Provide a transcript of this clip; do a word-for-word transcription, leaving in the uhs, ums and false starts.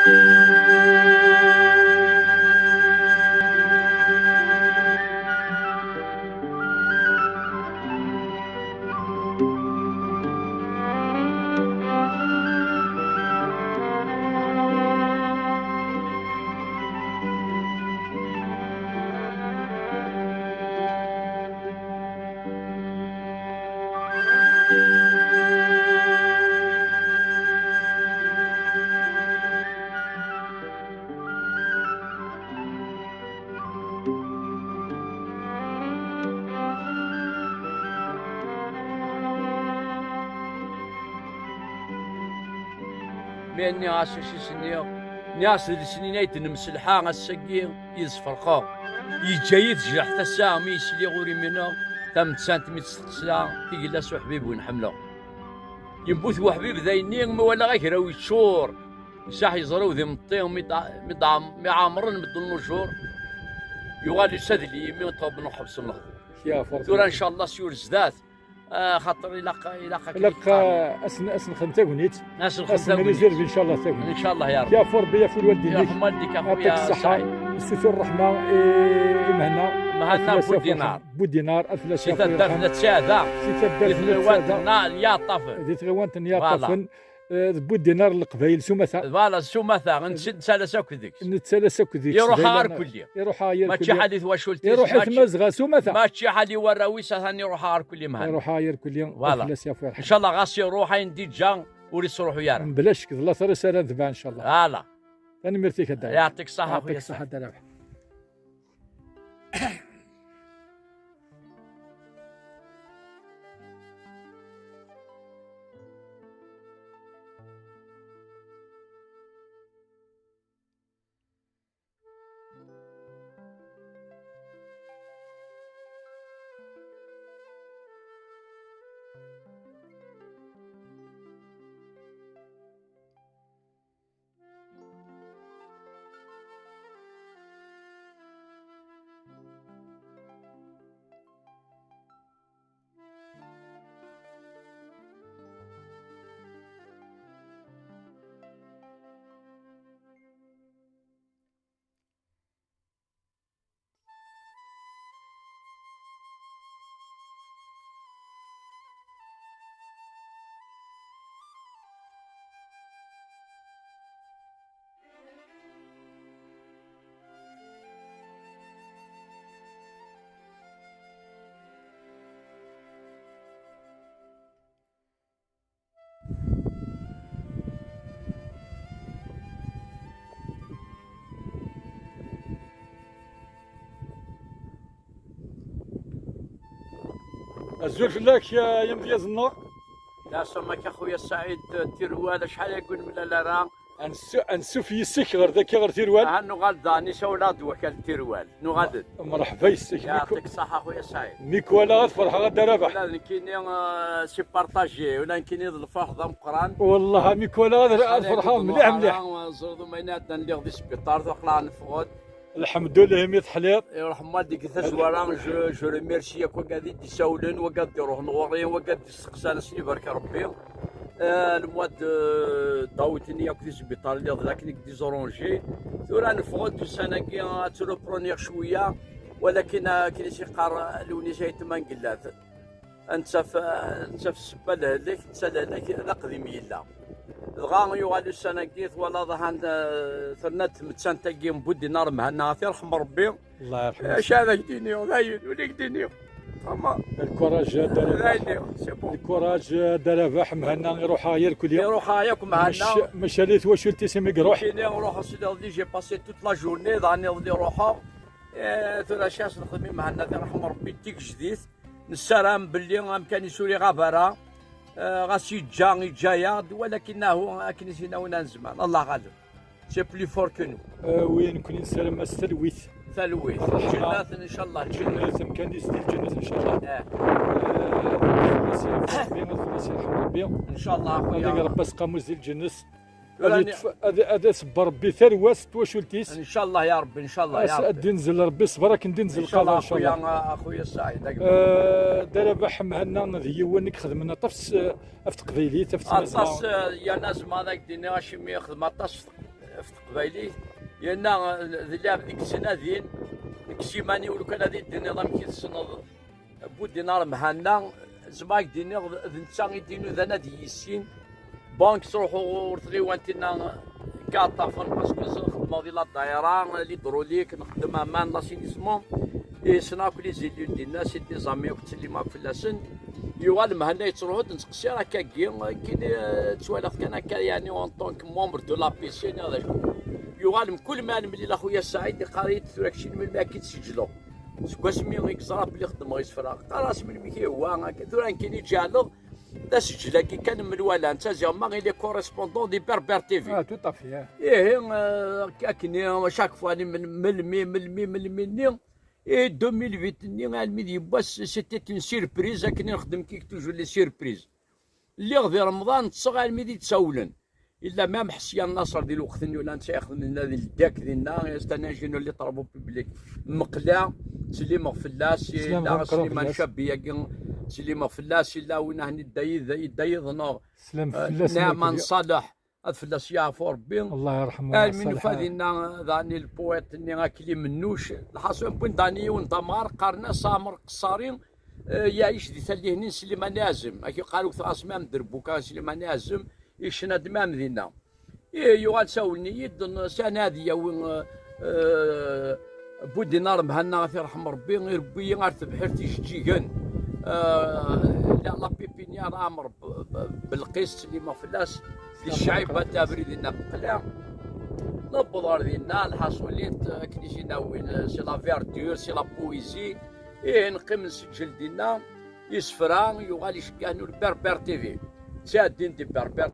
Mi nniɣ-as acu i s-nniɣ, nniɣ-as d lesnin ay d-nemselḥa, ass-agi yid-s ferqeɣ. Yeǧǧa-yi tejreḥt ass-a mi yesliɣ ur imineɣ, tamettant mi tt-steqsiɣ, tigella s uḥbib win ḥemmleɣ. Yemmut weḥbib d ayenni, mi walaɣ agraw yeččur. Saḥ yeẓra-w d imeṭṭi, mi d-, mi d-, mi ɛemren medden lujur, yuɣal yusa-d liyimi, ṭṭebben uḥebs n lehdur. Tura, ncallah, s yur zdat, ah, xaṭer ilaq, ilaq ad ilaq, ah, as n-, as nexdem tagnit. As nexdem as tagnit. Nrizirvi, ncallah, tagnit. Ncallah, ya Rebbi. Yafu Rebbi, yafu lwaldin-ik. Yarḥem walidek, a xuya Saɛid. Nsutur ṛṛeḥma i, i Mhenna. Mhenna Budinar. Budinar, ad fell-as yafu. Si taddart n At Saɛda. Si taddart n At Saɛda. Di tɣiwant n Yaṭṭafen. Di tɣiwant n Yaṭṭafen. Voilà. Eh, d Budinar n Leqbayel, s umata. Voilà, s umata. Netta, nettalas akk deg-s. Nettalas akk deg-s. Iruḥ ɣer kulli. Iruḥ ɣer kulli. Mačči ḥal i twacult-is, iruḥ i tmazɣa, s umata. Mačči ḥal i warraw-is, atan iruḥ ɣer kulli Mhenna. Iruḥ ɣer kulli. Voilà. Fell-as yafu lḥal. Ncallah, ɣas iruḥ, ayen d-iǧǧa ur isruḥuy ara. Mebla ccek, d later-is ara netbeɛ, ncallah. Voilà. Tanemmirt-ik a Dda Rabeḥ. Yeɛṭik ṣṣaḥa, a xuya. Yeɛṭik ṣṣaḥa a Dda Rabeḥ. Azul fell-ak, ay amedyaz-nneɣ. Laɛsam-ak a xuya Saɛid, Tirwal, acḥal ay ur nemlal ara. Ansu-, ansuf yis-k ɣer daki, ɣer Tirwal. Aha, nuɣal daɣen, isawel-aɣ-d wakal Tirwal. Nuɣal-d. Mṛeḥba yis-k. Yeɛṭik ṣṣaḥa, a xuya Saɛid. Mi k-walaɣ ad ferḥeɣ a Dda Rabaḥ. Ula d nekkini, eh, c'est partagé. Ula d nekkini d lferḥ d ameqqran. Wellah, mi k-walaɣ ad, ad ferḥeɣ mliḥ, mliḥ. Ẓriɣ d umayna ɛeddan, lliɣ di sbiṭar, aql-aɣ neffeɣ-d. Lḥemdullah, imi teḥliḍ. Iṛuḥ ma deg tazwara, je, je remercie akk wagad i d-isawlen, wagad d-iṛuḥen ɣur-i, wagad d-isteqsan, ad sen-ibarek Ṛebbi. Eh, le mois de, eh, d'août-nni akk di sbiṭar, lliɣ d lakin i k-d-iẓuṛunji. Tura neffeɣ-d ussan-agi, ad ttrupruniɣ cwiya, walakin akken i s-iqqar Lewnis Ayt Mangellat, ad nettaf, ad nettaf ssebba lehlak, netta lehlak d aqdim yella. Dɣa yuɣal ussan-agi, twalaḍ ahan, eh, terna-d tmettant-agi n Buddinar Mhenna, ad t-iṛḥem Ṛebbi. Allah yerḥem. Acu ara ak-d-iniɣ, dayen, ur ak-d-iniɣ. Ama. Lkuraǧ a Dda Rabaḥ. Dayen, c'est bon. Lkuraǧ a Dda Rabaḥ, Mhenna iṛuḥ-aɣ yirkelli. Iṛuḥ-aɣ yakk Mhenna. Mac-, maca di twacult-is imi iṛuḥ. Nekkini ruḥeɣ sliɣ di, j'ai passé toute la journée, daɣen iḍelli ruḥeɣ. Eh, tura acu ara s-nexdem i Mhenna, ad t-iṛḥem Ṛebbi d tigejdit. Nessaram belli amkan-is ur iɣab ara. Eh, ɣas yeǧǧa, yeǧǧa-yaɣ-d, walakin ahu akken i s-yenna win ad nezmer. Allah ɣaleb. C'est plus fort que nous. Euh, oui, nekkni nessaram-as talwit. Talwit. Ṛṛeḥma. Lǧennet, ncallah, lǧennet. Lǧennet, amkan-is di lǧennet, ncallah. Eh. Euh, ad fell-as yerḥem Ṛebbi, ad fell-as yerḥem Ṛebbi. Ncallah, a xuya. Ad iger Ṛebbi aseqqamu-s di lǧennet. Ad iṭṭef, ad, ad iṣebber Ṛebbi tarwa-s d twacult-is. Ncallah ya Ṛebbi, ncallah ya Ṛebbi. Ad d-inzel Ṛebbi ṣṣber akken d-inzel lqader, ncallah. Ncallah, a xuya, a xuya Saɛid, a gma. Euh, Dda Rabaḥ Mhenna d yiwen i ixedmen aṭas, euh, ɣef teqbaylit, ɣef tmazɣa. Aṭas, eh, yerna zemreɣ ad ak-d-iniɣ acimi yexdem aṭas, Ɣef teqbaylit, yerna d lɛebd i yettnadin. Nekk simani ur kan ad yi-d-tiniḍ amek i tessneḍ Budinar Mhanna, zemreɣ ad k-d-iniɣ d, d netta i d-inudan ad yissin. Bon, ttruḥuɣ ɣur tɣiwant-inna Kaṭafen, parce que xeddmeɣ di la daïra, l'hydraulique, nxeddem aman, l'assainissement. Issneɣ akk les élus dinna, c'est des amis akk, ttsellimeɣ akk fell-asen. Yuɣal Mhanna yettruḥu-d, nettqeṣṣir akkagi, akken, eh, ttwaliɣ-t kan akka, yeɛni, en tant que membre de la P C, neɣ d acu. Yuɣal mkul ma nemlil a xuya Saɛid, iqqar-iyi-d, tura keččini melmi akka i d-sǧeleɣ? Seg wasmi i yeẓra belli xeddmeɣ isefra, qqar-as melmi i k-yehwa akka. Tura nekkini ǧeɛleɣ d asǧel-agi kan n menwala, netta ziɣ ma il est correspondant di Berbère T V. Ah, tout à fait, hein. Ihi, eh, akken, chaque fois, ni men-, melmi, melmi, melmi-nni, et deux mille huit-nni, almi d yiwwas, c'était une surprise, akken i nxeddem kik toujours les surprises. Lliɣ di Remḍan, ṭṭseɣ almi d i d-sawlen. Illa même Ḥesyan Naṣer di lweqt-nni, ula netta ixdem dinna di Ldak dinna, c'est un ingénieur les travaux publics. Meqla, ttsellimeɣ fell-as, illa Sliman Cabi-agi, ttsellimeɣ fell-as, illa win ahni dda yid-, dda yid-neɣ, eh, Neɛman Ṣaleḥ, ad fell-as yeɛfu Rebbi. Allah yerḥem. Almi nufa dinna daɣen le poète-nni Akli Mennuc, lḥaṣun wwin daɣen yiwen d amɣar, qqaren-as Ɛmer Qessari, eh, yeɛyec di tallihin n Slimani Azem, ak iqqar ukteɣ-as même Derbuka Slimani Azem, yecna-d même dinna. Ih, yuɣal sawlen-iyi-d, n-, sani ad yawi, eh, eh, Budinar Mhanna, ad t-irḥem Rebbi, irebbi-yi ar tebḥirt ijeǧǧigen. Eh, la, la pépinière Ɛmer B-, B-, Belqis, ttsellimeɣ fell-as, di Ccɛibat abrid-inna Meqla. Newweḍ ɣer dinna, lḥaṣulit, akken i s-inawin, c'est la verdure, c'est la poésie. Ih, neqqim nseǧǧel dinna isefra, yuɣal iceggeɛ-n ur Berbère T V. Ttɛeddin di Berbère.